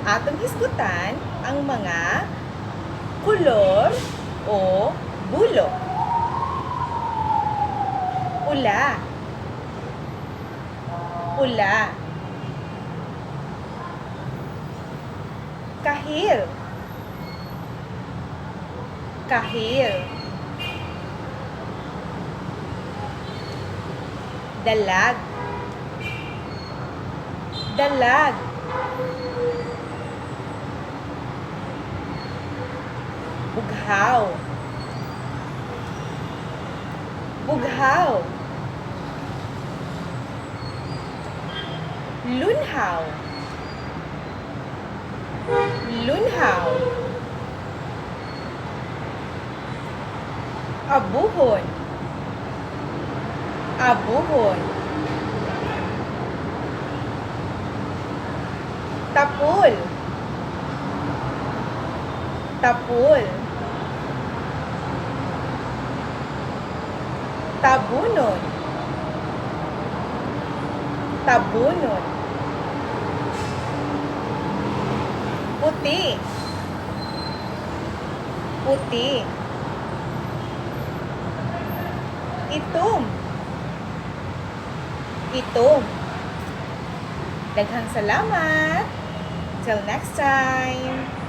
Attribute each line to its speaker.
Speaker 1: Atong hisgutan ang mga kolor o bulok. Pula. Pula. Kahil. Kahil. Dalag. Dalag. Bughaw. Bughaw. Lunhaw. Lunhaw. Abuhon. Abuhon. Tapul. Tapul. Tabunon. Tabunon. Puti. Puti. Itom. Itom. Daghang salamat. Till next time.